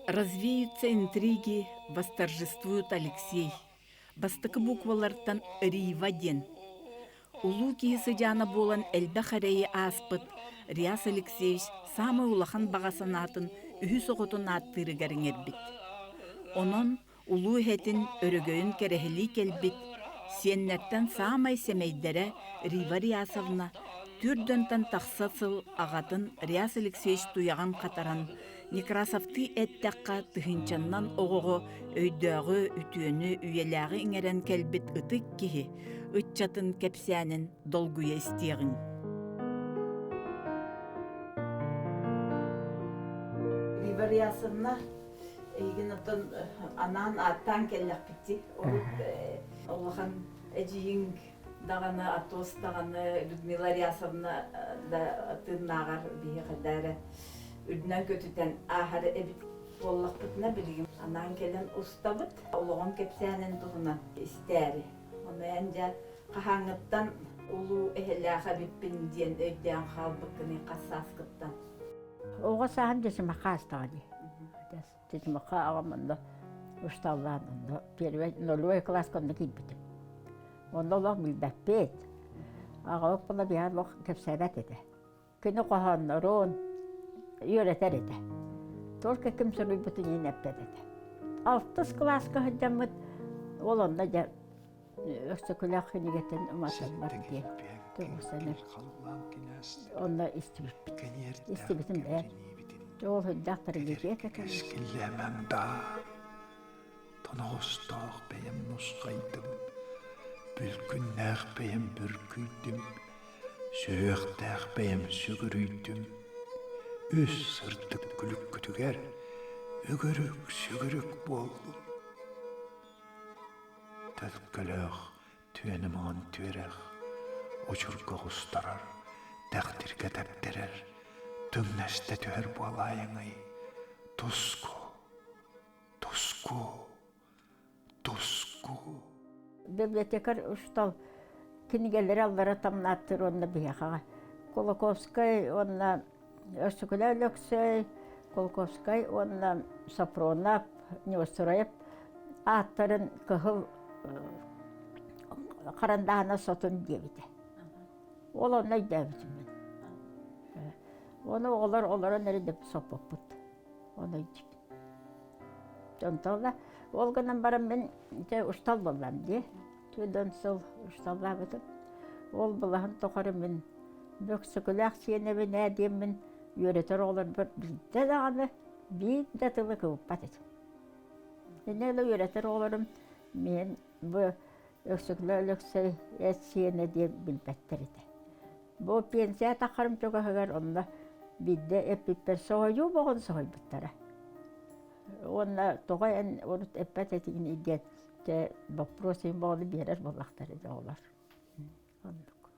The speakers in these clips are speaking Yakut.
Развеются интриги, восторжествует Алексей. Бастакы буквалартан Рива диэн. Улуу киһи сыдьаана буолан элбэх эрэйи ааспыт Реас Алексеевич саамай улахан баҕа санаатын үһүс оҕотун ааттыырыгар иҥэрбит. Онон улуу эһэтин өрөгөйүн кэрэһилии кэлбит, сиэннэртэн саамай сэмэйдэрэ Рива Риасовна түөрт дьонтон тахса сыл аҕатын Реас Алексеевич туйаҕын хатаран, Некрасовтыы эттэххэ, тыһыынчаннан оҕоҕо өйдөөҕү, үтүөнү, үйэлээҕи иҥэрэн кэлбит ытык киһи ыччатын кэпсээнин долгуйа истиэҕиҥ. Рива Риасовна, эйигин оттон анаан ааттаан кэллэхпит дии. Урут улахан эдьиийиҥ даҕаны, Атос даҕаны, Людмила Рясовна да тыыннааҕар биһиэхэ да эрэ үрдүнэн көтүтэн ааһар эбит буоллахпытына билигин анаан кэлэн устабыт. Олоҕун кэпсээнин туһунан истээри. Ону эн дьэ хаһааҥҥыттан улуу эһэлээх эбиппин диэн өйдөөн хаалбыккыный хас сааскыттан? Оҕо сааһым дьэсимэххэ аастаҕа дии. Дьэсимэххэ аҕам онно усталлаан онно первый нулевой класска онно киирбитим. Онно олох билбэппит. Аҕабыт була биһиэхэ олох кэпсээбэт этэ. Кини хоһооннорун үөрэтэр этэ. Только ким суруйбутун иһин эппэт этэ. Алтыс кылааска сылдьаммыт ол онно дьэ Өксөкүлээх кинигэтин уматаллар диэн тугусанар. Онно истибиппит. Истибитим бэйэм. Ол сылдьах трагедия Кэскиллээмэм даа, тоноҕостоох бэйэм нусхайдым, бүлкүннээх бэйэм бүркүйдүм, сүһүөхтээх бэйэм сүгүрүйдүм. Үс сырдык күлүккүтүгэр үгүрүк-сүгүрүк буоллум. Төлкөлөөх түөнү маҥан түөрэх, очурга оҕустарар, тэхтиргэ тэптэрэр, түҥнэстэ түһэр буолаайаҥый, туску, туску, туску. Библиотекарь устал кинигэлэри аллара тамнааттыр уонна биһиэхэҕэ Кулаковскай уонна Өксөкүлээх Өлөксөй, Кулаковскай уонна Сопронов, Неустроев ааттарын кыһыл харандааһына сотун диэбитэ. Ол онно өйдөөбүтүм мин. Ону оҕолор олорон эрэ деп соппоппут. Ону өйдүүбүн. Онтон ол гынан баран мин дьэ устал буоллам дии. Түөрт сыл усталлаабытым. Ол былаһын тухары мин Бөксөкүлээх сиэнэбин ээ диэммин үөрэтэр оҕолорбор биирдэ даҕаны биир да тылы кыбыппат этим. Инньэ гына үөрэтэр оҕолорум миэн бу Өксөкүлээх Өлөксөй эт сиэнэ диэн билбэттэр этэ. Бу пенсия таххарым чугаһыгар онно биирдэ эппиппэр соһуйуу боҕун соһуйбуттара. Уонна тоҕо эн урут эппэт этигиний диэн дьэ боппуруос иһин боҕону биэрэр буоллахтара дьэ оҕолор. Оннук.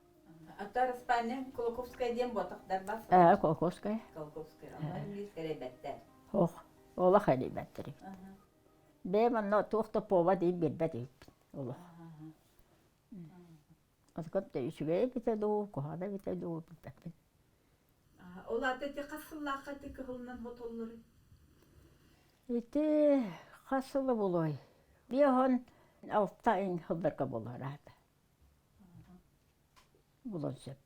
Ата Распаня Кулаковская диэн буотахтар бас. Ээ, Кулаковская. Кулаковская. Онно биир тэрийбэттэр. Ох, олох эрийбэттэр эбит. Бэйэм онно туох да повод диин биэрбэт эбиппин олох. Отукам да үчүгэй эбитэ дуу, куһаҕан эбитэ дуу билбэппин. Ол аата ити хас сыллаахха ити кыһылынан хотоллорун? Ити хас сыла буолуой? Биэһон алта ин сылларга буолар аата. Булан сөп.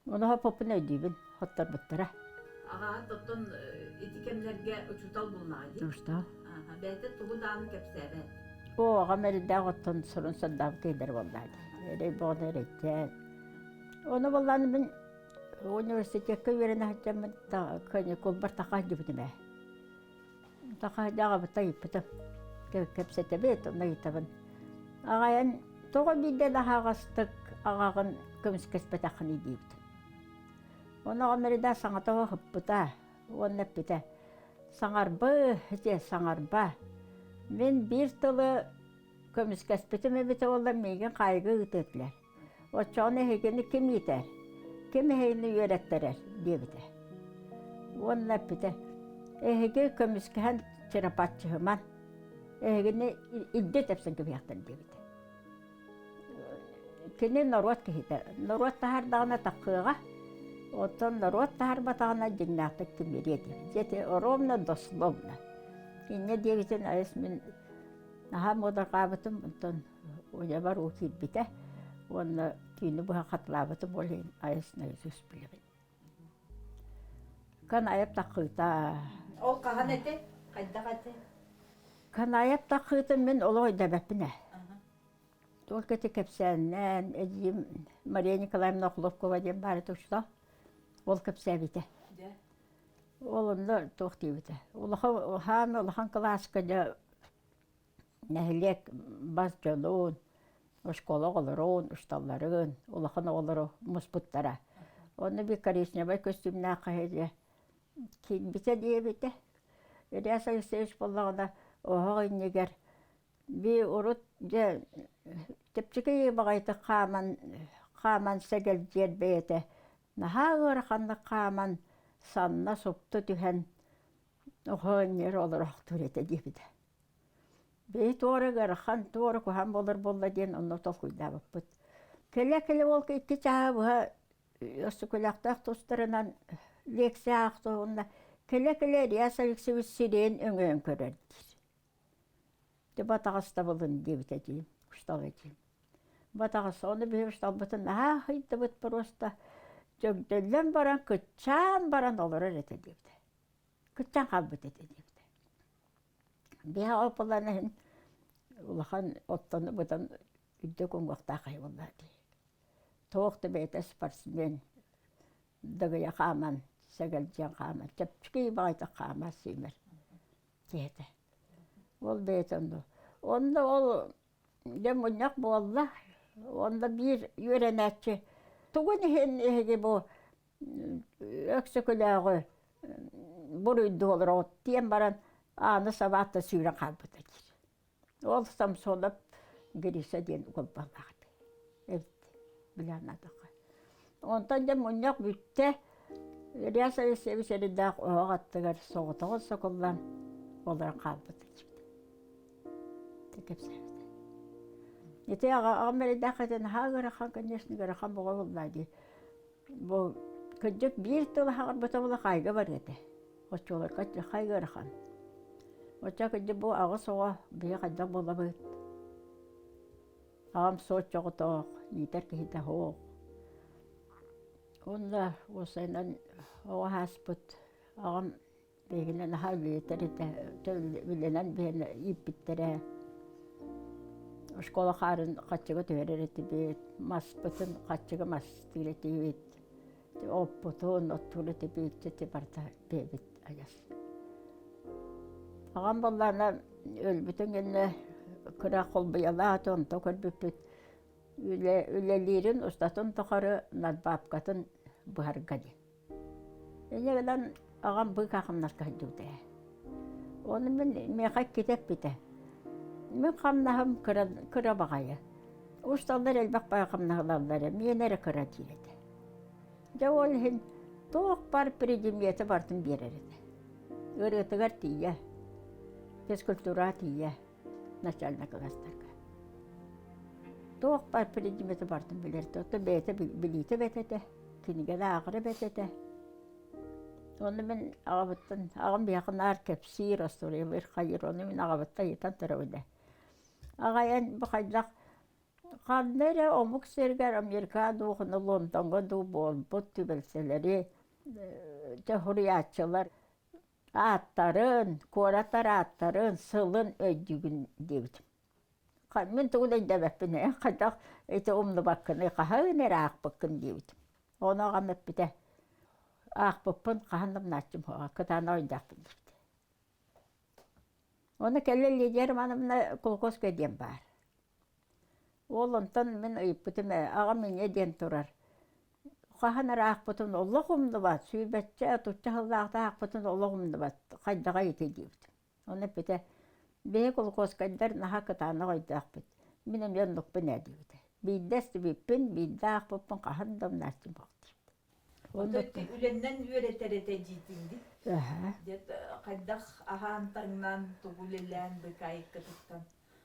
Ону хоппоппун өйдүүбүн, хотторбуттара. Аҕа, оттон ити кэмнэргэ учуутал буллаҕа дии? Учуутал. Бэйэтэ тугу даҕаны кэпсээбэт. Оо, аҕам эрдээх оттон сурун сордообут киһилэр буоллаҕа дии. Эрэй боҕону эрэйдээн. Ону буоллаан мин университекка үөрэнэ сылдьаммын каникулбар таха сылдьыбытым ээ. Таха аҕабыттан ыйыппытым. Кэпсэтэбит, онно ыйытабын. Аҕайан тоҕо биирдэ да аһаҕастык аҕаҕын көмүскэспэтэххиний диэбитим. Ону аҕам эридэ саҥата ыһыппыта уонна эппитэ: «Саҥарбы, дьэ саҥарба. Мин биир тылы көмүскэспитим эбитэ буоллар миигин хаайыга ыытыа этилэр. Оччоҕуна эһигини ким иитэр, ким эһигини үөрэттэрэр диэбитэ. Уонна эппитэ, эһиги көмүскэһэн чырапаччыһыман, эһигини илдьэ тэпсэн кэбиһиэхтэр диэбитэ. Кини норуот киһитэ. Норуот таһаардаҕына таххыаҕа. Оттон норуот таһаарбатаҕына дьиҥнээхтик тимириэ диэбит. Дьэ ити ровно дословно. Инньэ диэбитин айыс мин наһаа муодарҕаабытым, онтон уйабар уу киирбитэ уонна түүнү быһа хатылаабытым ол иһин айыс наизусть билэбин. Канаев таххыыта. Ол хаһан этэй? Хайдах этэй? Канаев таххыытын мин олох өйдөөбөппүн ээ. Только ити кэпсээннээн эдьиийим Мария Николаевна Охлопкова диэн баара учуутал. Ол кэпсээбитэ. Ол онно туох диэбитэ. Улахан хаан улахан кылааска дьэ нэһилиэк бас дьонун, оскуола оҕолорун, учууталларын, улахан оҕолору муспуттара. Онно биир коричневай көстүүмнээх хаһыа киирбитэ диэбитэ. Илья Алексеевич буоллаҕына оһох иннигэр Би урут дьэ чэпчэки баҕайытык хааман хааман сэгэлдьийэр бэйэтэ наһаа ыараханнык хааман санна супту түһэн оҕонньор олороохтуур этэ диэбитэ. Бэйи туора ыарахан, туора куһаҕан буолар буолла диэн онно толкуйдаабыппыт. Кэлэ-кэлэ ол икки чааһы быһа Өссөкүлэхтээх тустарынан лекция аахтаҕына кэлэ-кэлэ Илья Алексеевич сирэйин өҥөйөн көрөр диир. Дьэ батаҕастабылын диэбитэ дии, устал этиим. Батаҕас ону биһи усталбытын наһаа аһыйдыбыт просто дьөгдөллөн баран кыччаан баран олорор этэ диэбитэ. Кыччаан хаалбыт этэ диэбитэ. Биһи оппалан иһин улахан оттону бытан үрдүк уҥуохтаах киһи буолла дии. Туох да бэйэтэ спортсмен дыгыйа хааман, сэгэлдьийэн хааман, чэпчэки баҕайытык хаамар сиимэр. Диэтэ. Ол бэйэтэ онно. Онно ол дьэ мунньах буолла. Онно биир үөрэнээччи тугун иһин эһиги бу Өксөкүлээҕи буруйдуу олороҕут диэн баран ааны сабаатта сүүрэн хаалбыта диир. Ол Самсонов Гриша диэн уолбалаах эбит билээн Онтон дьэ мунньах бүттэ. Илья Алексеевич эрдээх оһох аттыгар соҕотоҕун сокуллан олорон хаалбыт этэ. Кэпсээбитэ. Ити аҕам эрэйдээх этэ наһаа ыарахан, конечно, ыарахан боҕо буолла дии. Бу кырдьык биир тыл аһаҕарбыта буола хаайга барыа этэ. Оччолорго хай ыарахан. Оччо кырдьык бу аҕыс оҕо биһи хайдах буолабыт? Аҕам соччоҕотоох, иитэр киһитэ суох. Уонна уопсайынан оҕо ааспыт аҕам биһигини наһаа үлэлэтэр этэ, үлэнэн биһиэни ииппиттэрэ. Школа хаарын хаччыга түһэрэр этибит, маспытын хаччыга мастыыр этибит, оппутун оттуур этибит, ити барыта бэйэбит адьас. Аҕам буоллаҕына өлбүтүн кэннэ кыра холбуйалаах онто көрбүппүт үлэ үлэлиирин устатын тухары надбавкатын быһарга диэн. Инньэ гынан аҕам быыкаа хамнаска сылдьыбыта ээ. Ону мин миэхэ иккитэ эппитэ. Мин хамнаһым кыра кыра баҕайы. Усталлар элбэх баҕайы хамнаһылаллар ээ, миэнэ эрэ кыра диир этэ. Дьэ ол иһин туох баар предмети барытын биэрэр этэ. Ырыатыгар тиийэ, физкультураҕа тиийэ начальнай кылаастарга. Туох баар предмети барытын билэр этэ. Оттон бэйэтэ билиитэ бэрт этэ, кинигэ да ааҕара бэрт этэ. Ону мин аҕабыттан, аҕам биһиэхэ наар кэпсиир, остуоруйалыыр хайыыр, ону мин аҕабыттан ыйытан турабын ээ. Аҕай эн бу хайдах Ханна эрэ омук сиригэр Америка дуу, Лондоҥҥа дуу буолбут түбэлтэлэри дьэ суруйааччылар ааттарын, куораттар ааттарын, сылын өйдүүгүн диэбитим. Мин тугу да өйдөөбөппүн ээ, хайдах ити умнубаккыный, хаһан эрэ аахпыккын диэбитим. Ону аҕам эппитэ, аахпыппын хаһан да умнааччым суоҕа, кытаанах өйдөөхпүн диэбитэ. Ону кэлэ Лидия Романовна Кулаковская диэн баар. Уол онтон мин ыйыппытым ээ, аҕам инньэ диэн турар: хаһан эрэ аахпытын олох умнубат, сүүрбэччэ, отучча сыллааҕыта аахпытын олох умнубат, хайдаҕай ити диэбитим. Ону эппитэ: биһи Кулаковскайдар наһаа кытаанах өйдөөхпүт, мин эмиэ оннукпун ээ диэбитэ. Биирдэ истибиппин, биирдэ аахпыппын хаһан да умнааччым суох диэбитэ. Оттон үлэннэн үөрэтэр этэ диитиҥ Хайдах аһаан-таҥнан, тугу үлэлээн быыкаайыккытыттан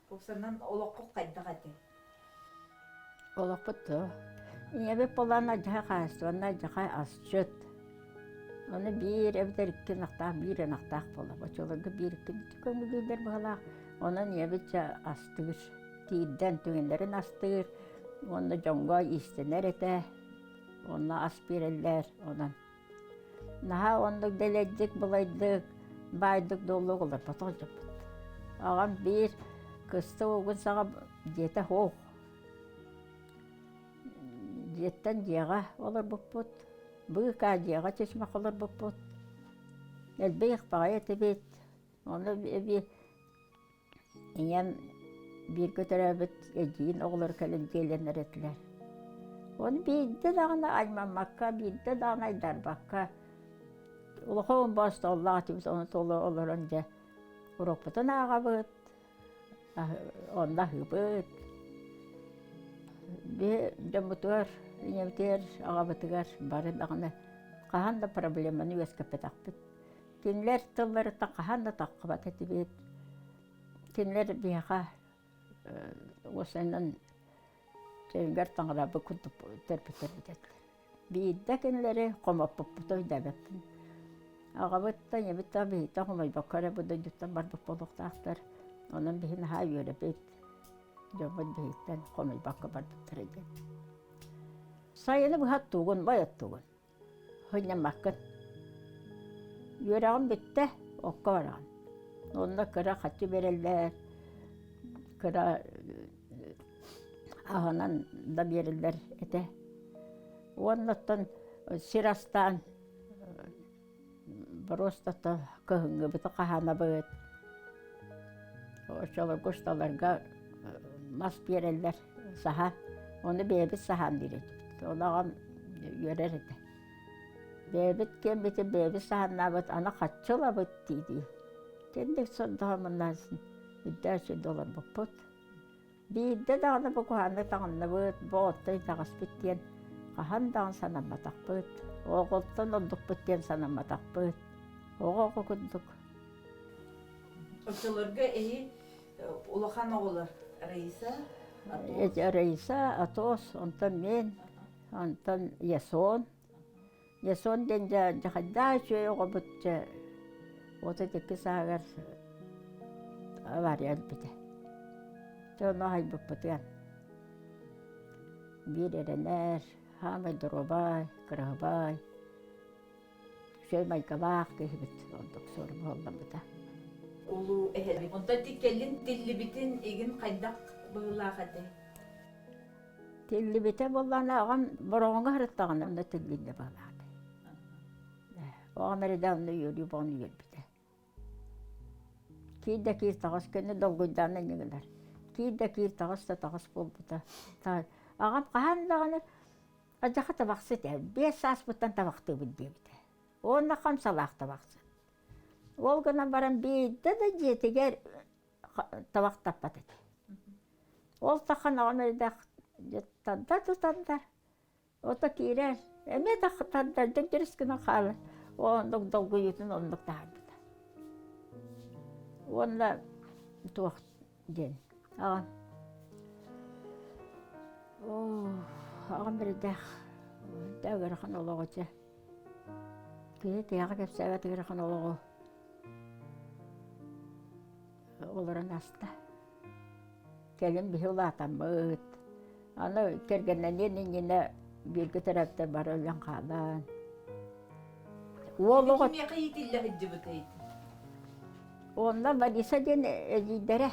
Уксанан олоххут хайдах этэй? Олохпут дуо? Ийэбит буолан алдьархай хаһаайыстыбаннай алдьархай асчыт. Ону биир эбэтэр икки ынахтаах, биир ынахтаах буолар. Оччолорго биир икки көҥүллүүллэр быһалаах. Онон ийэбит дьэ астыыр. Тиирдэн түгэннэрин астыыр уонна дьоҥҥо иистэнэр этэ. Онно ас биэрэллэр. Онон наһаа оннук дэлэйдик, былайдык, баайдык дуоллук олорботох дьоммут. Аҕам биир кыстык угун саҕа дьиэтэ суох. Дьиэттэн дьиэҕэ олорбуппут, быыкаа дьиэҕэ чычымах олорбуппут. Элбэх баҕайы этибит. Ону эбии ийэм бииргэ төрөөбүт эдьиийин оҕолоро кэлэн дьиэлэнэр этилэр. Ону биирдэ даҕаны аймаммакка, биирдэ даҕаны айдарбакка улахан боостоллоох этибит, ону тула олорон дьэ уруокпутун ааҕабыт, Онно аһыыбыт. Биһи дьоммутугар, ийэбитигэр, аҕабытыгар бары даҕаны хаһан да проблеманы үөскэппэтэхпит. Кинилэр тылларыттан хаһан да таххыбат этибит. Кинилэр биһиэхэ уосайынан чэйгэр таҥарабыт курдук төрпүттэрбит этилэр. Биирдэ кинилэри хомоппуппуту өйдөөбөппүн. Аҕабыт да, ийэбит да биһиттэн хомойбокко эрэ бу дойдуттан барбыт буолуохтаахтар. Онон биһи наһаа үөрэбит, дьоммут биһиттэн хомойбокко барбыттара диэн. Сайыны быһа оттуугун, бай оттуугун. Сынньаммаккын. Үөрэҕим бүттэ, окко бараҕын. Онно кыра хаччы биэрэллэр, кыра аһынан да биэрэллэр этэ. Уонна оттон сир астаан боруоста кыһыҥҥыбыты хаһаанабыт. Оччолорго усталарга мас биэрэллэр саһаан. Ону бэйэбит саһаан диир этибит. Ону аҕам үөрэр этэ. Бэйэбит киэммитин бэйэбит саһааннаабыт, аны хаччы ылабыт дии-дии. Кэнник сордоһоммуннаан үрдээх сиргэ олорбуппут. Биирдэ даҕаны бу куһаҕаннык таҥынныбыт, бу оттон итэҕэспит диэн хаһан даҕаны санамматахпыт, оҕоттон ордукпут диэн санамматахпыт. Оҕо-оҕо курдук. Оччолорго эһи улахан оҕолор Раиса, Атос? Раиса, Атос, онтон мин, онтон Ясон. Ясон диэн дьэ дьахайдаа үчүгэй оҕобут дьэ 32 сааһыгар авария өлбүтэ. Дьэ ону аһайбыппытыгар биир эрэнэр, хаамай доруобай, кыраһыбай, үчүгэй майгылаах киһибит ордук суорума буолламмыта. Улуу эһэбит. Онтон тиккэлин тиллибитин игин хайдах быһыылаах этэй? Тиллибитэ буоллаҕына аҕам бороҕоҥҥо сырыттаҕына онно тиллиннэ быһыылаах Оҕом эрэ онно үөрүү буолан үөрбүтэ. Киир да киир таҕыс кэннэ долгуйдаан иннигилэр. Киир да киир таҕыс да таҕыс буолбута. Аҕам хаһан даҕаны алдьархай табахсыт ээ, 5 сааспыттан табахтыыбын диэбитэ. Уонна хамсалаах табахсыт. Ол гынан баран биирдэ да дьиэтигэр табахтаппат этэ. Ол сахан аҕам элбэх тардар да тардар. Ото киирэр, эмиэ да тардар, дьөгдьөрүс гынан хаалар. Оннук долгуйуутун оннук таһаарбыта. Уонна туох диэн аҕам оо аҕам эрэйдээх да ыарахан олоҕу чэ киһи тиһэҕэ кэпсээбэт ыарахан олоҕу олорон ааста. Кэлин биһи улаатаммыт. Аны кэргэннэниэн иннинэ бииргэ төрөөбүттэр бары өлөн хаалан. Уол оҕо Кимиэхэ иитиллэ сылдьыбытай? Онно Лариса диэн эдьиийдэрэ.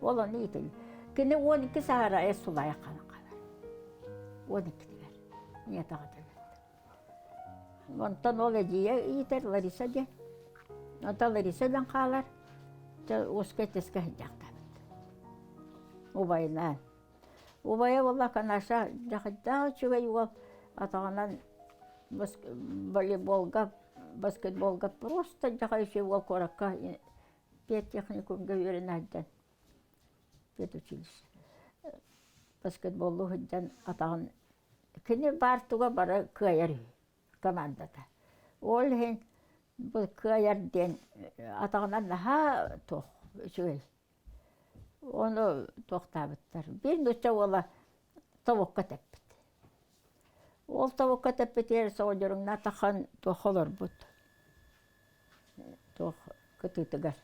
Ол ону иитил. Кини 12 саһара эс сулайах хаалан хаалар. 12-тигэр. Ийэтэ аҕата Онтон ол эдьиийэ иитэр Лариса диэн. Онтон Лариса өлөн хаалар. Дьэ уоска тэскэ сылдьаахтаабыт. Убайынаан. Убайа буолла Канаша дьахайдаах үчүгэй уол атаҕынан волейболга, баскетболга просто дьахай үчүгэй уол куоракка педтехникумга үөрэнэ сылдьан педучилище баскетболлуу сылдьан атаҕын Кини баар туга бары кыайар үһү командата. Ол иһин бу кыайар диэн атаҕынан наһаа туох үчүгэй. Ону туохтаабыттар. Биир нуучча уола тобукка тэппит. Ол тобукка тэппитигэр соҕодьоруҥна тахан туох олорбут туох кытыытыгар.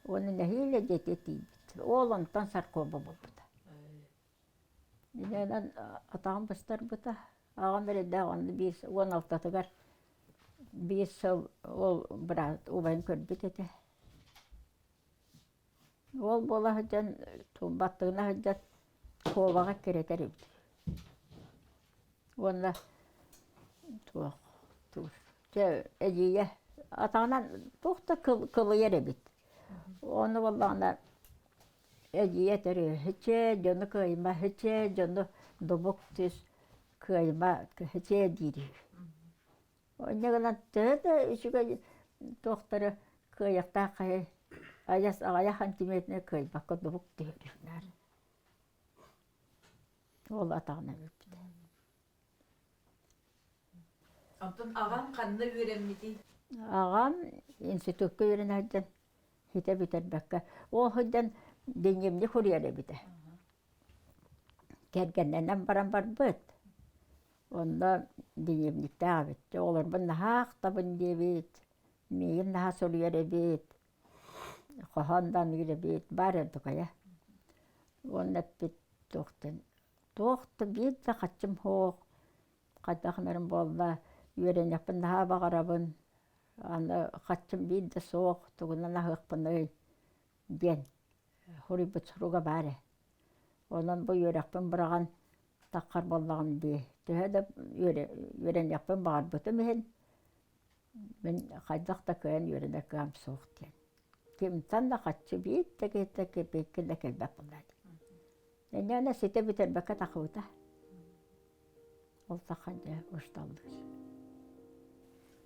Уонна нэһиилэ дьиэтигэр тиийбит. Ол онтон саркоба буолбута. Иннинэн атаҕым быстарбыта. Аҕам эрэйдээх онно биир 16-тыгар биир сыл ол быраат убайын көрбүт этэ. Уол буола сылдьан баттыгына сылдьан куобаҕы эккирэтэр эбит. Уонна туох чэ эдьиийэ атаҕынан туох да кылыйар эбит. Ону буоллаҕына эдьиийэ этэр һичээ дьону кыайыма, һичээ дьону дубук түс, кыайыма, һичээ диир үһү. Инньэ гынан төһө да үчүгэй туохтары кыайыахтаах киһи айас аҕыйах сантиметры кыайбакка дубук түһэрэр. Ол атаҕынан өлбүтэ. Онтон аҕаҥ ханна үөрэммитий? Аҕам институкка үөрэнэ сылдьан ситэ бүтэрбэккэ, ол сылдьан дневник суруйар эбитэ. Кэргэннэнэн баран барбыт. Онно дневниктээх эбит. Дьэ оҕолорбун наһаа ахтабын диэбит, миигин наһаа суруйар эбит, хоһоон да аныыр эбит, баар эрдукайа. Уонна эппит туохтан туох да биир да хаччым суох, хайдах гынарым буолла, үөрэниэхпин наһаа баҕарабын, аны хаччым биир да суох, тугунан аһыахпыный диэн суруйбут суруга баар ээ. Онон бу үөрэхпин быраҕан таххар буоллаҕым дии. Төһө да үөрэниэхпин баҕарбытым иһин, мин хайдах да кыайан үөрэнэр кыаҕым суох диэн. Кимтэн да хаччы биир да киһиттэн кэпиэккэ да кэлбэт буолла дии. Инньэ ситэ бүтэрбэккэ тахыбыта. Ол сахан дьэ усталлыыр.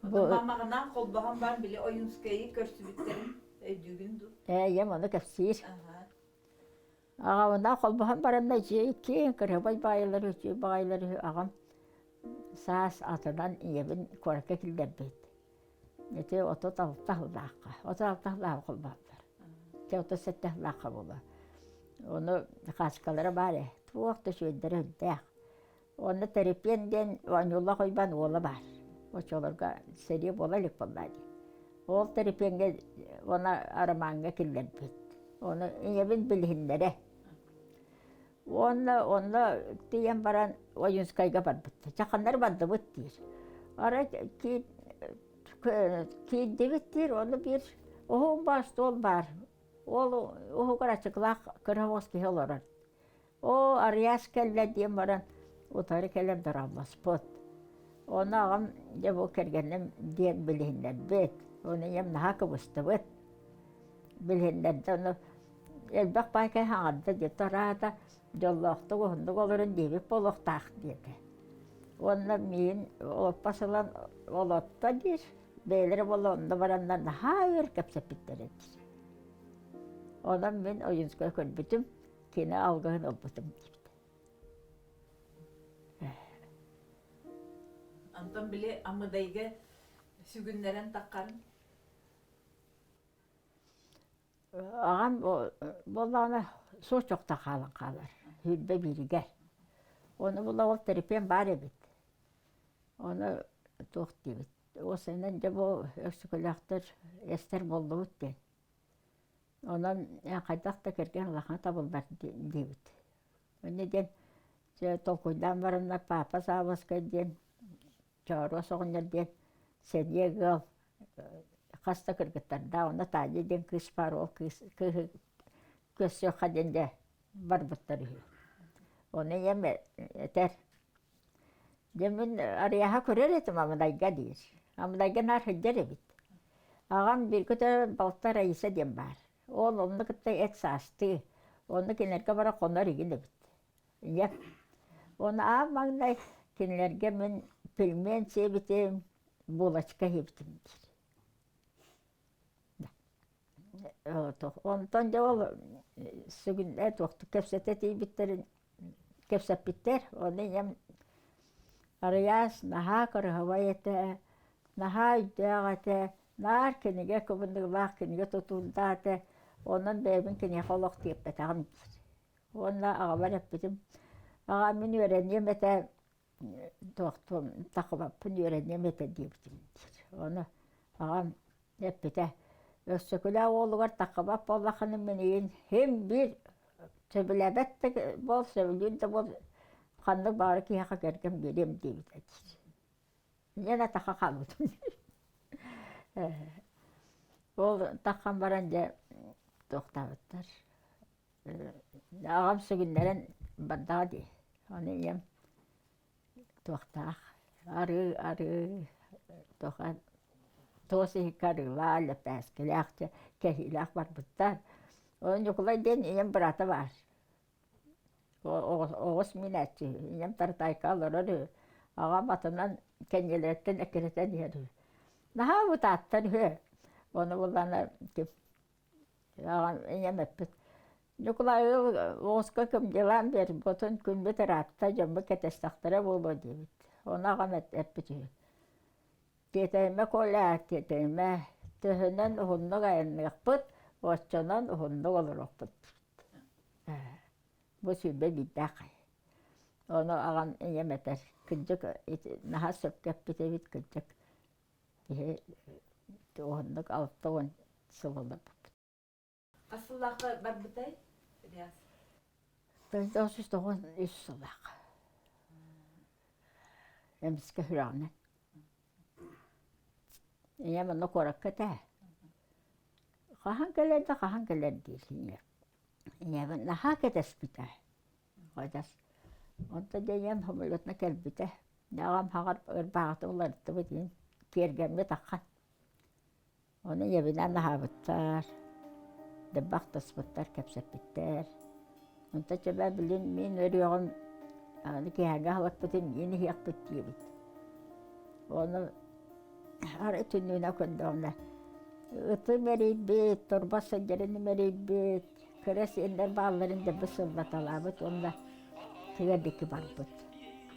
Мамаҕынаан холбоһон баран били Ойуунскайы көрсүбүттэрин өйдүүгүн дуу? Ээ, ийэм ону кэпсиир. Аҕабынаан холбоһон баранна дьиэ киэҥ кырыһыбай баайылар үчүгэй баҕайылар үһү аҕам саас атынан ийэбин куоракка киллэрбит. Ити 36 сыллаахха, 36 сыллаах холбоһоллор. Ити 37 сыллаахха буолуо. Ону хаачыкалара баар ээ, туох да үчүгэйдэрэ үрдээх. Уонна Тэрэпиэн диэн Оонньуулаах Уйбаан уола баар. Оччолорго сэрии буола илик буоллаа дии. Ол Тэрэпиэҥҥэ уонна Арамааҥҥа киллэрбит. Ону ийэбин билиһиннэрэ. Уонна онно тиийэн баран Ойуунскайга барбыт. Чаханнар бардыбыт диир. Арай киирдибит диир, ону биир уһун баар остуол баар. Ол уһугар ачыкылаах кыра оҕус киһи олорор. Оо, Арыйаас кэллэ диэн баран утары кэлэн дорооболоспут. Ону аҕам дьэ бу кэргэним диэн билиһиннэрбит. Ону ийэм наһаа кыбыстыбыт. Билиһиннэрдэ ону элбэх баайкай хаҥарда диэтэ араата дьоллоохтук уһуннук олорун диэбит буолуохтаах диэтэ. Уонна миигин олоппос ылан олотто диир. Бэйэлэрэ буолла онно бараннар наһаа өр кэпсэппиттэр эбит. Онон мин Ойуунскай көрбүтүм. Кини алгыһын ылбытым диэбит. Онтон били Амыдайга сүгүннэрэн таххарын? Аҕам буоллаҕына суочохто хаалан хаалар, сүүрбэ бииригэр. Ону була ол Тэрэпиэн баар эбит. Ону туох диэбит, уосанан дьэ бу өксөкөлөөхтөр эстэр буоллубут диэн. Онон хайдах да кэргэн улахан табыллар диэбит. Инньэ диэн дьэ толкуйдаан бараннар папа Саабаскай диэн Чооруос оҕонньор диэн сэниэ ыал хас да кыргыттардаах онно Таня диэн кыыс баар ол кыыс кыыһы көрсүөххэ диэн дьэ барбыттар үһү. Ону ийэм этэр Дьэ мин Арыйааһа көрөр этим Амыдайга диир. Амыдайга наар сылдьар эбит. Аҕам бииргэ төрөөбүт балта Раиса диэн баар. Ол онно кытта эт саастыы. Онно кинилэргэ бара хонор игин эбит. Ийэм. Уонна аан маҥнай кинилэргэ мин пельмень сиэбитим, булочка сиэбитим диир. Онтон дьэ ол сүгүннэ туохтук кэпсэтэ тиийбиттэрин кэпсэппиттэр. Ону ийэм Арыйаас наһаа кыраһабай этэ, наһаа өйдөөх этэ, наар кинигэ кыбыныылаах кинигэ тутуурдаах этэ, онон бэйэбин киниэхэ олох тиэрпэтэҕим диир. Уонна аҕабар эппитим, аҕам мин үөрэниэм этэ. Туохтуом тахыбаппын үөрэниэм этэ диэбитим диир. Ону аҕам эппитэ Өксөкүлээх уолугар таххыбат буоллаххына мин игин син биир сөбүлээбэт да буол, сөбүлүүр да буол ханнык баҕарар киһиэхэ кэргэн биэриэм диэбитэ диир. Мин атахха хаалбытым Ол таххан баран дьэ туохтаабыттар Аҕам сүгүннэрэн бардаҕа дии. Ону ийэм туохтаах арыы арыы туоха туос иһиккэ арыылаах, лэппээскилээх дьэ кэһиилээх барбыттар. Ону Ньукулай диэн ийэм быраата баар. Оҕус миинээччи ийэм Тартаайка олорор үһү. Аҕам атынан кэннилэриттэн эккирэтэн иһэр үһү. Наһаа бытааттар үһү. Ону буллаҕына Аҕам ийэм эппит: «Ньукулай оҕуска кымдьылаан биэрбитин күммүт ыраатта, дьоммут кэтэстэхтэрэ буолуо» диэбит. Ону аҕам эппит үһү: «Тиэтэйимэ, Коля, тиэтэйимэ, төһөнөн уһуннук айанныахпыт, оччонон уһуннук олоруохпут» диэбит. Бу 21-дээх Ону аҕам ийэм этэр: «Кырдьык, наһаа сөпкө эппит эбит, кырдьык Киһи уһуннук 60 сыл олорбуппут. Хас сыллаахха барбытай Риас? 1993 сыллаах. Эмискэ сүрэҕинэн. Ийэм онно куоракка этэ. Хаһан кэлэр да хаһан кэлэр диир ийэм. Ийэбин наһаа кэтэспитэ. Адьас онто дьэ ийэм самолетна кэлбитэ. Аҕам хаҕар ырбааҕыта уларыттыбыт иһин киэргэммит аххан. Ону ийэбинээн аһаабыттар, дырбах таспыттар, кэпсэппиттэр. Онто чэбэ билин мин өрүөҕүм аны киэһээҥҥи аһылыкпытын миин иһиэхпит диэбит. Ону арай түннүгүнэн көрдөҕүнэ ытым эрийбит, турба сылдьарын имэрийбит, Кыра сиэннэр баалларын да бу сыллаталаабыт уонна тыа диэки барбыт.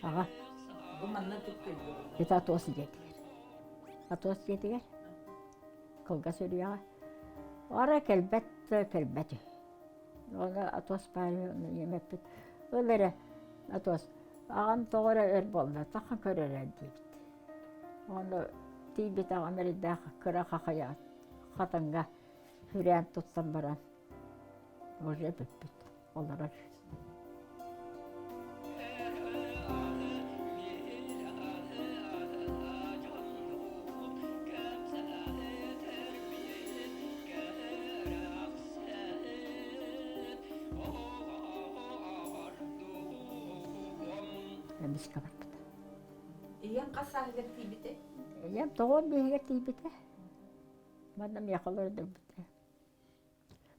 Аҕа. Бу манна түккөллөр. Это Атос дьиэтигэр. Атос дьиэтигэр. Кылгас үрүйэҕэ. Ара кэлбэт кэлбэт үһү. Оны Атос баайы ийэм эппит. Ыл эрэ Атос аҕам тоҕо эрэ өр буолла тахан көрөрө диэбит. Ону тиийбит аҕам эрэйдээх кыра хахайа хатанга Күрээн туттан баран уже бүппүт олорор. Эмискэ барбыта. Ийэм хас сааһыгар тиийбитэ? Ийэм тоҕуон биэһигэр тиийбитэ. Манна миэхэ олордорбута.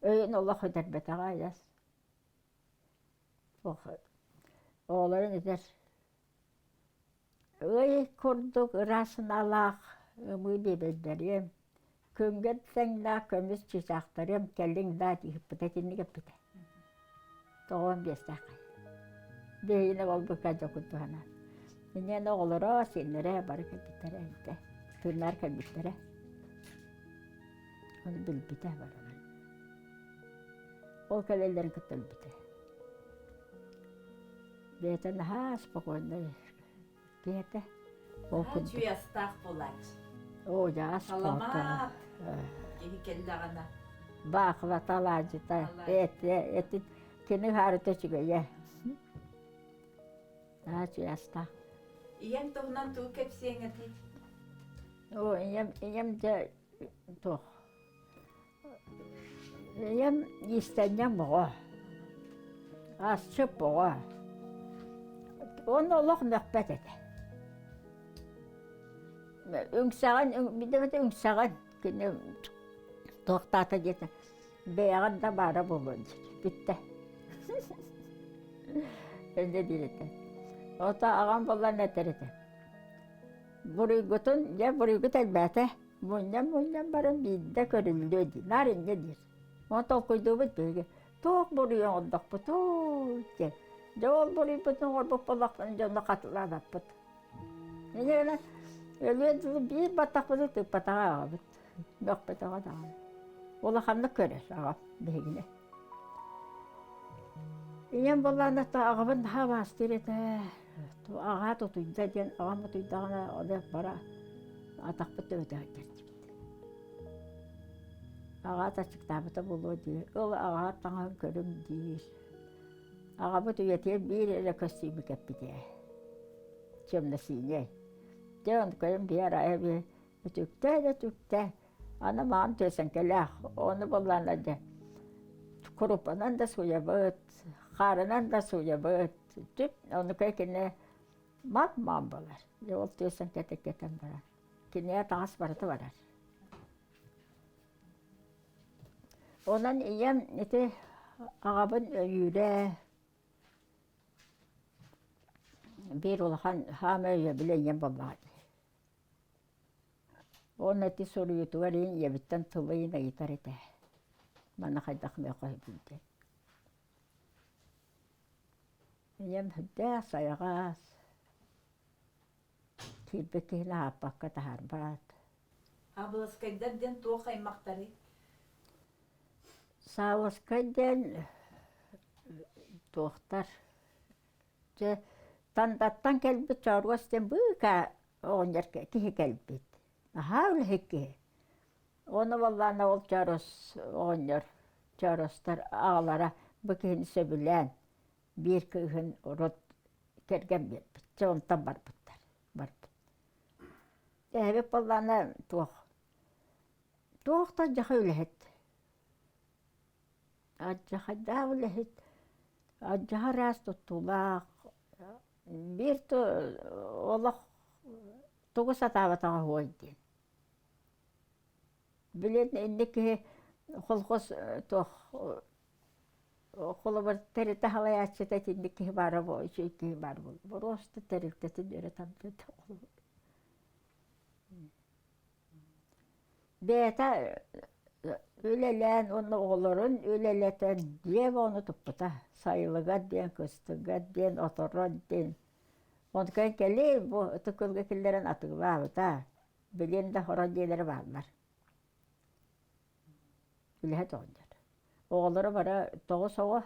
Өйүн олох өтөрбөтөҕө айас. Оҕолорун этэр ый курдук ыраас санаалаах ымыы биэбэйдэриэм, күҥҥэ тэҥнээх көмүс чыычаахтарыам кэллиҥ даа диэбиппитэ итинник эппитэ. Тоҕуон биэстээххэй. Биһигини буолбукка дьокут туһанан. Инньэ оҕолоро, сиэннэрэ бары кэлбиттэрэ этэ. Тыыннар кэлбиттэрэ. Ону билбитэ барыларын. Ол кэлэллэрин кытта өлбүтэ. Бэйэтэ наһаа спокойнай киһи этэ. Ол курдук. Чуйастаах буолааччы. Оо, дьаас Саламаат киһи кэллэҕинэ. Баахылата алаадьыта, этэ, этин кини ыһаарыта үчүгэйэ. Наһаа чуйастаах. Ийэҥ туһунан тугу кэпсиэҥ этэй? Оо, ийэм, ийэм дьэ туох Ийэм иистэнньэҥ оҕо, асчыт оҕо. Уонна олох мөхпөт этэ. Үҥсэҕин, билбэт үҥсэҕин кини туохтаата диэтэ бэйэҕин да баара буолуо диир бүттэ. Инньэ диир этэ. Ото аҕам буолан этэр этэ. Буруйгутун, дьэ буруйгут элбээтэ. Мунньан-мунньан баран биирдэ көрүллүө дии, наар инньэ диир. Ону толкуйдуубут биһиги, туох буруйу оҥордохпутуй диэн. Дьэ ол буруйбутун оҥорбут буоллахпытына дьону хатылаабаппыт. Инньэ гынан өлүөн дылы биир баттахпытын тыыппатаҕа аҕабыт, Ийэм буоллаҕына аҕабын наһаа убаастыыр этэ. Аҕаа утуйда диэн аҕам утуйдаҕына ону бара атахпыт төбөтө сылдьар диэбит. Аҕаа аччыктаабыта буолуо диир. Ыл аҕаа таҥаһын көрүҥ диир. Аҕабыт үйэтигэр биир эрэ көстүүмү кэппитэ. Темно-синий. Дьэ ону көрөн биһи арааһа биһи үтүктээ да үтүктээ. Аны маҕан түөсэҥкэлээх, ону буоллаҕына дьэ куруппанан да сууйабыт, хаарынан да сууйабыт. Түп ону кини мап-маан буолар. Дьэ ол түөсэҥкэтэ кэтэн барар. Киниэхэ таҥас барыта барар. Онон ийэм ити аҕабын өйүүрэ, биир улахан хаамай өйөбүлэ ийэм буоллаҕа дии. Уонна ити суруйуутугар ийэм ийэбиттэн тылыйын ыйытар этэ. Манна хайдах миэхэ өйдүүр диэн. Ийэм сүрдээх сайаҕас, киирбит киһини аһаппакка таһаарбат. Абыласкайдар диэн туох аймахтарый? Сааласкай диэн туохтар Дьэ, Тандаттан кэлбит Чооруос диэн быыкаа оҕонньор киһи кэлбит. Наһаа үлэһит киһи. Уонна буоллаҕына ол Чооруос оҕонньор, Чооруостар аҕалара бу киһини сөбүлээн биир кыыһын урут кэргэн биэрбит. Дьэ онтон барбыттар, барбыт. Эһэбит буоллаҕына туох туох да дьаха үлэһит. Алдьархайдаах үлэһит, алдьархай араас туттуулаах, биир олох тугу сатаабатаҕа уһуой диэн. Билин инник киһи колхоз туох холобур тэрилтэ салайааччыта итинник киһи баара үчүгэй киһи баар буолуо. Боруоста тэрилтэтин өрө тардыыта Бэйэтэ үлэлээн уонна оҕолорун үлэлэтэн дьиэ ону туппута. Сайылыгар диэн, кыстыгар диэн, оторон диэн. Онтон кэлин бу Ытык Күөлгэ киллэрэн атыылаабыта. Билигин да хорон дьиэлэрэ бааллар. Үлэһит оҕонньор. Оҕолоро бары тоҕус оҕо,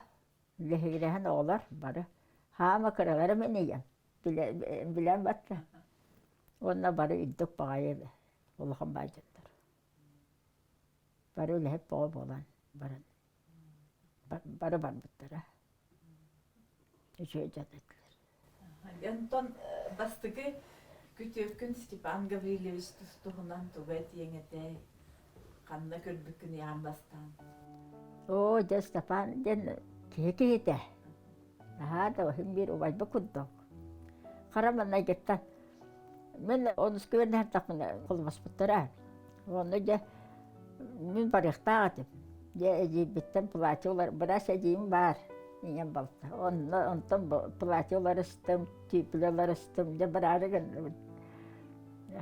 лэһигирэһэн оҕолор бары. Хаама кыралара мин ийэм. Билэн батта. Уонна бары үрдүк баҕайы улахан баайдьыттар. Бары үлэһит бөҕө буолан баран бары барбыттара. Үчүгэй дьон этилэр. Онтон бастакы күтүөккүн Степан Гаврильевич туһунан тугу этиэҥ этэй? Ханна көрбүккүн аан бастаан? Оо, дьэ Степан диэн киһи киһитэ. Наһаа да иһин биир убайбыт курдук. Хара маҥнайгыттан мин онуска үөрэнэ холбоспуттара. Онно дьэ мин барыахтаах этим. Дьэ эдьиийбиттэн платье улар быраас эдьиийим баар ийэм балта. Онно онтон платье уларыстым, түүпүлэ уларыстым, дьэ бараары гынныбын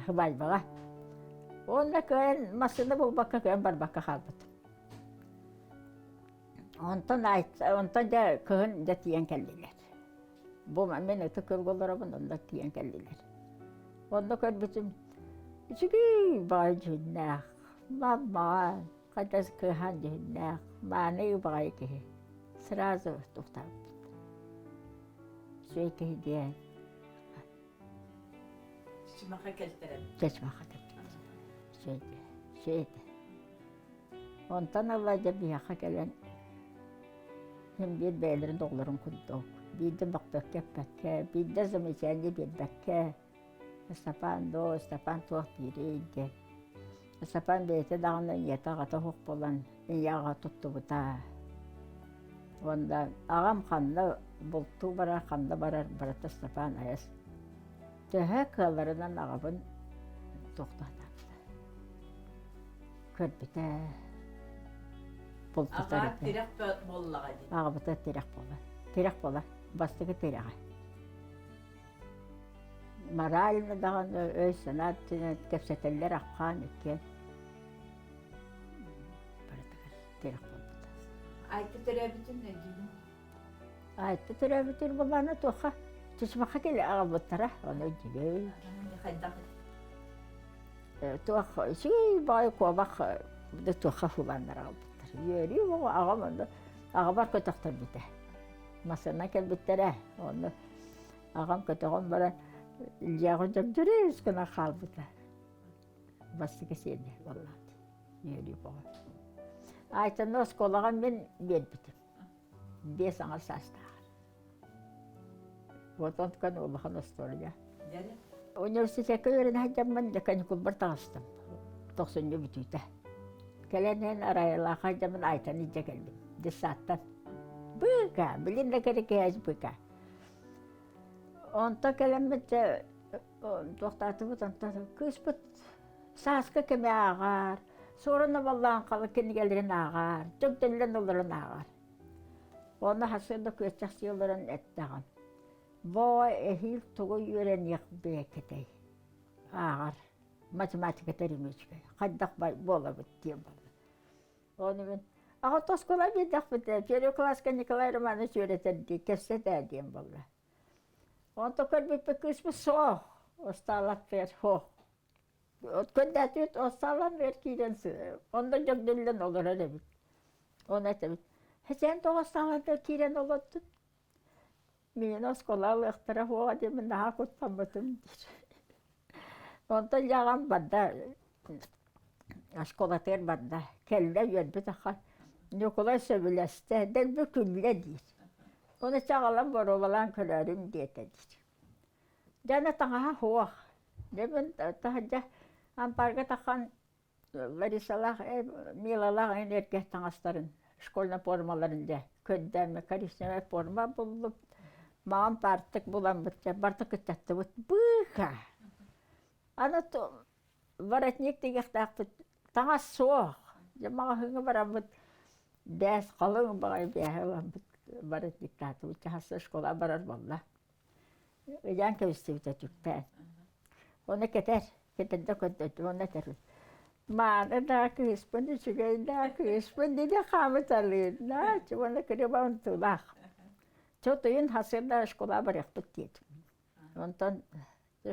сыбаайбаҕа. Уонна кыайан массыына булбакка кыайан барбакка хаалбытым. Онтон онтон дьэ кыһын дьэ тиийэн кэллилэр. Бу мин ытык көлгө олоробун, онно тиийэн кэллилэр. Онно көрбүтүм үчүгэй баҕайы дьүһүннээх, маммаҕа хайдах кыаһаан дьүһүннээх, мааны баҕайы киһи. Сразу туохтаабыт. Үчүгэй киһи диэн. Чычымаха кэлтэрэн. Чычымаха кэлтэрэн. Үчүгэй үчүгэй этэ. Онтон ыла дьэ биһиэхэ кэлэн син биир бэйэлэрин оҕолорун курдук биирдэ бөхпөккө эппэккэ, биирдэ замечание биэрбэккэ Ыстапаан доо, Ыстапаан туох диирий диэн. Ыстапаан бэйэтэ даҕаны ийэтэ аҕата суох буолан ийэ аҕа туттубута. Уонна аҕам ханна бултуу барар, ханна барар барыта Ыстапаан айас төһө кыалларынан аҕабын туохтаатаабыта. Көрбүтэ, бултатар Аҕа этэ. тирэх буоллаҕа дии. Аҕабыта тирэх буолар. Тирэх буолар. Бастакы тирэҕэ. Морально даҕаны өй-санаа өттүнэн кэпсэтэллэр аххаан иккиэн барытыгар тирэх буолбута. Айта төрөөбүтүн өйдүүгүн? Айта төрөөбүтүн буоллаҕына туохха чычымахха кэлэ аҕалбыттара ону өйдүүбүн. Хайдах Туох үчүгэй баҕайы куобах туохха суулааннар аҕалбыттар. Үөрүү оҕо аҕам онно аҕабар көтөхтөрбүтэ. Массыына кэлбиттэрэ. Онно аҕам көтөҕөн баран Ильяҕа дьөгдьөрүүс гына хаалбыта. Бастакы сиэнэ буоллаҕа үөрүү бөҕө. Айтаны оскуолаҕа мин биэрбитим. 5 аҥар саастааҕар. Вот онтукан улахан остуоруйа. Университекка үөрэнэ сылдьаммын каникулбар таҕыстым. Тохсунньу бүтүүтэ. Кэлэн иһэн Арайалаахха сылдьаммын Айтаны илдьэ кэллим. Детсадтан. Быка, билин да кэрикээс быка. Онто кэлэммит дьэ туохтаатыбыт онтон кыыспыт сааскы кэми ааҕар, суорун абаллаан хала кинигэлэрин ааҕар, дьөгдөллөн олорон ааҕар. Онно сарсыарда күөччэхсийэ олорон эттэҕим. Боо эһиил тугу үөрэниэх бэйэкэтэй? Ааҕар. Математика тэриймичкэ. Хайдах буолабыт диэн буолла. Ону мин аҕа оскуола биэрдэхпит первый класска Николай Романович үөрэтэр дии, кэпсэтээ диэн буолла. Онто көрбүппүт кыыспыт суох, устаалаппыт суох. Көрдөөтүбүт остаалан бэр киирэн онно дьөгдүллэн олорор эбит. Оны этэбит. Хэчээн тоҕо остаалан киирэн олордун? Миигин оскуола ылыахтара суоҕа диэммин наһаа куттаммытым диир. Онтон дьаҕам барда оскуолатыгар барда. Кэллэ үөрбүт ахан. Ньукулай сөбүлэстэ, дэлби күллэ диир. Ону чаҕылан боруобалаан көрөөрүм диэтэ диир. Дьэ аны таҥаһа суох. Дьэ мин таһырдьа ампаарга таххан Ларисалаах, Милалаах энергия таҥастарын, школьнай формаларын дьэ көрдөөн коричневай форма буллум. Маҕан паартык буламмыт дьэ барыта кыччаттыбыт быыка. Аны воротник тигиэхтээхпит таҥас суох. Дьэ маҕаһыыҥҥа бараммыт бээс халыҥ баҕайы бээһи ыламмыт воротниктаатыбыт. Чаһасы школа барар буолла. Ыйаан кэбистибитэ түктээн. Ону кэтэр, кэтэрдэ көрдөттүм, уонна этэр мааны да кыыспын, үчүгэй да кыыспын диди хаамыталыыр да уонна кырыба унтуулаах. Чотуйун хасырда школа барыахпыт диэтим. Онтон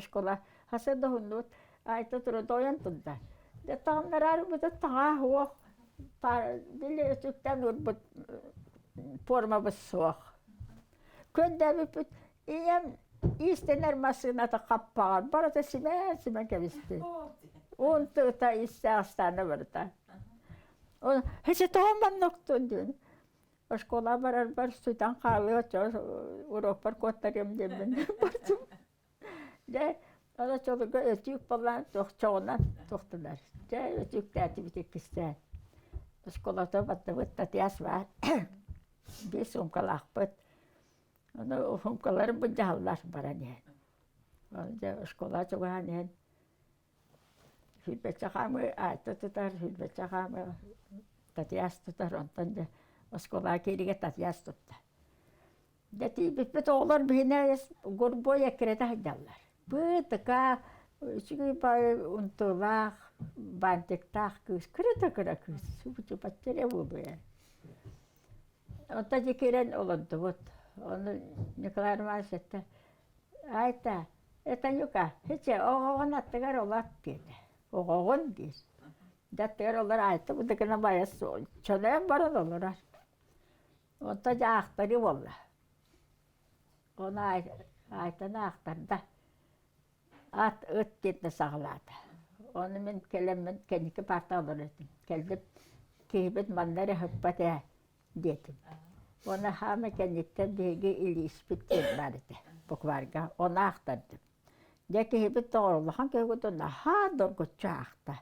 школа хасырда уһуннубут айта турудойон турда. Дэ таҕыннараар быта таҥаа суох били өтүктэн урбут формабыт суох. Көрдөөбүппүт ийэм иистэнэр массыыната хаппаҕар барыта симээн-симэн кэбистэ. Уон тыыта истээх астаана барыта. Хечетоҕун манныктун диэн. Оскуола барарбар сүтэн хаалыа урокпар куоттарыам диэммин бардым. Дьэ, аны чолуга өтүүк буолан чоҕунан туохтулар. Дьэ, өтүүктээтибит иккистээн. Оскуолата баттабыт Татьяс баар. Биир суумкалаахпыт. Ону суумкаларын былдьаһаллар баран иһэн. Ону дьэ оскуола чугаһаан иһэн сүүрбэччэ хаамыы Айта тутар, сүүрбэччэ хаамыы Татьяс тутар, онтон дьэ оскуолаҕа кииригэ Татьяс тутта. Дьэ тиийбиппит оҕолор биһинэ гурбуой эккирэтэ сылдьаллар. Быытыка үчүгэй баҕайы унтуулаах, бантиктаах кыыс, кыра да кыра кыыс, бачча эрэ буолуо ээ. Онтон дьэ киирэн олордубут. Ону Николай Романович эттэ, Айта, это Нюка, һичэ оҕоҕун аттыгар олорт диэтэ. Оҕоҕун диир. Дьэ аттыгар олор Айта быдыгына байас чөлөөн баран олорор. Онтон дьэ аахтарыы буолла. Ону Айтаны аахтарда. Ат, ыт диэн саҕалаата. Ону мин кэлэммин кэнники паартаҕа олорор этим. Кэллим, киһибит манна эрэ сыппат ээ диэтим. Уонна хаама кэнниттэн биһиги илииспит диэн баар этэ букварга. Ону аахтардым. Дьэ киһибит тоҕо улахан киһи наһаа доргуччу аахта.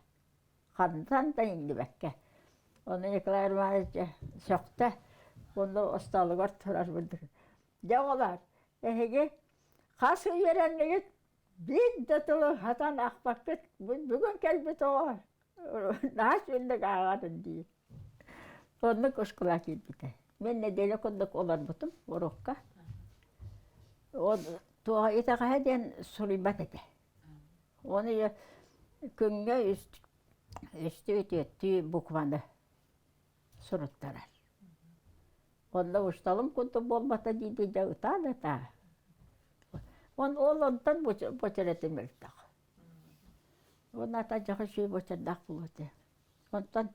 Хантан да иҥнибэккэ. Ону Николай Романович сөхтө уонна остуолугар турар курдук. Дьэ оҕолоор, эһиги хас үөрэннигит биир да тылы сатаан аахпаккыт. Бүгүн кэлбит оҕо наһаа үчүгэйдик ааҕарын диир. Оннук оскуола киирбитэ. Мин нэдиэлэ курдук олорбутум урукка. Ол туоҕа итэҕэһэ диэн суруйбат этэ. Оны күҥҥэ үстүү-түөртүү букваны суруттарар. Онно усталым курдук буолбата дии дьэ ытаа да ытаа. Он ол онтон буочараты мөлтөх. Уонна ата дьаха үчүгэй буочардаах буолуо этэ. Онтон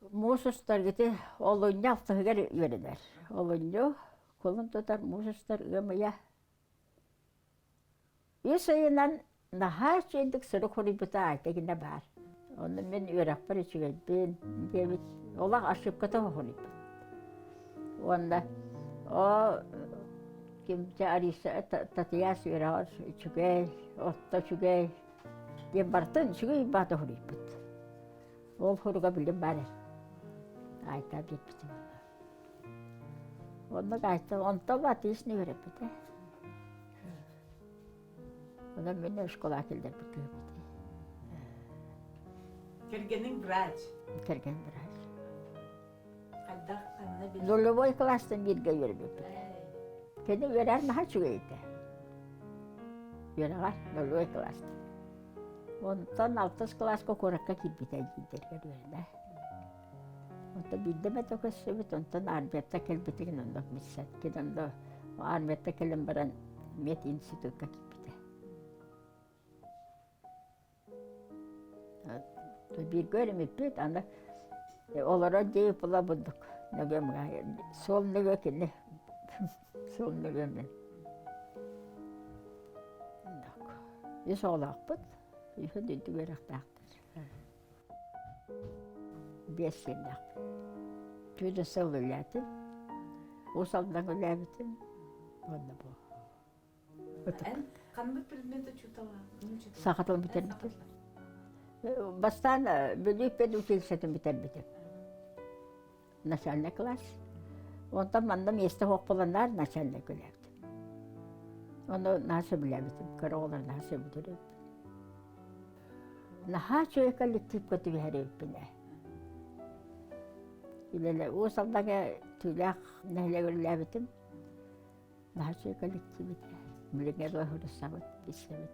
Муус устар ити олунньу алтыһыгар үөрэнэр. Олунньу кулун тутар муус устар ыам ыйа. Үс ыйынан наһаа үчүгэйдик сурук суруйбута Айта гинэ баар. Онно мин үөрэхпэр үчүгэйбин диэбит олох ошибката суруйбут. Уонна оо кимчэ Ариса Татьяс үөрэҕэр үчүгэй, отто үчүгэй диэн барытын үчүгэй баата суруйбут. Ол суруга билим баар Айта диэбитим. Оннук Айта онтон отлично үөрэппитэ. Онон мин школа киллэрбит кыһыппыт. Кэргэниҥ врач. Кэргэн врач. Хайдах ханна билэр? Нулевой класстан бииргэ үөрбүппүт. Кини үөрэр наһаа үчүгэй этэ. Үөрэҕэр нулевой класстан. Онтон алтыс кылааска куоракка киирбитэ диирдэригэр үөрэнэ. Онтон биирдэ эмэтэ көрсүбүт, онтон армияттан кэлбитигин онно билсэн, кини онно армияттан кэлэн баран мединститукка киирбитэ. Бииргэ үөрэммиппит, аны олорор дии була бурдук нөҥүө суол нөҥүө кини суол нөҥүө мин. Үс оҕолоохпут, үһүн үрдүк үөрэхтээхтэр. Биэс сиэннээхпин. Түүнү сыл үлээтим. Уус Алдан үлээбитим. Уонна бу. Эн ханнык предмет учуутала? Саха тылын бүтэрбитим. Бастаан Бүлүү педучилищетын бүтэрбитим. Начальный класс. Онтон манна миэстэ суох буоланнар начальный үлээбитим. Ону наһаа сөбүлээбитим. Кыра оҕолор наһаа сөбүлүүр Наһаа үчүгэй коллективка түбэһэр эбиппин ээ. Үлэлэ Уус Алдаҥа Түүлээх нэһилиэгэр үлэлээбитим. Наһаа үчүгэй коллектив этэ. Билиҥҥэ дылы суруссабыт, билсэбит.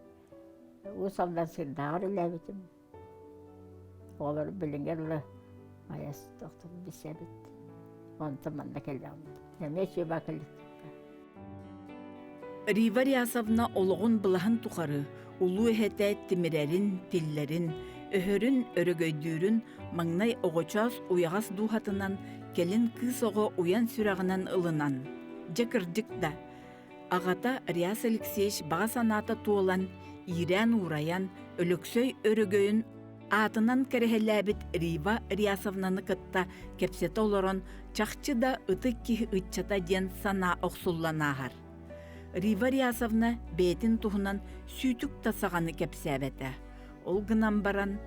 Уус Алдан Сырдааҕар үлэлээбитим. Оҕолор билиҥҥэ дылы айас тохтон билсэбит. Онтон манна кэллэҕим. Эмиэ үчүгэй коллективка. Рива Рясовна олоҕун былаһын тухары улуу эһэтэ тимирэрин, тиллэрин, өһөрүн, өрөгөйдүүрүн маҥнай оҕочоос уйаҕас дууһатынан, кэлин кыыс оҕо уйан сүрэҕинэн ылынан, дьэ кырдьык да, аҕата Реас Алексеевич баҕа санаата туолан, иирээн-уурайан, Өлөксөй өрөгөйүн аатынан кэрэһэлээбит Рива Рясовнаны кытта кэпсэтэ олорон чахчы да ытык киһи ыччата диэн санаа охсуллан ааһар. Рива Рясовна бэйэтин туһунан сүүтүк да саҕаны кэпсээбэтэ. Ол гынан баран,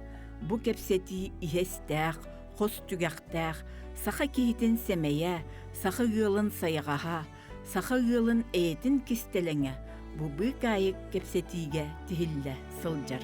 бу кэпсэтии иһэ-истээх, хос түгэхтээх, саха киһитин сэмэйэ, саха ыалын сайаҕаһа, саха ыалын эйэтин кистэлэҥэ бу быыкаайык кэпсэтиигэ тиһиллэ сылдьар.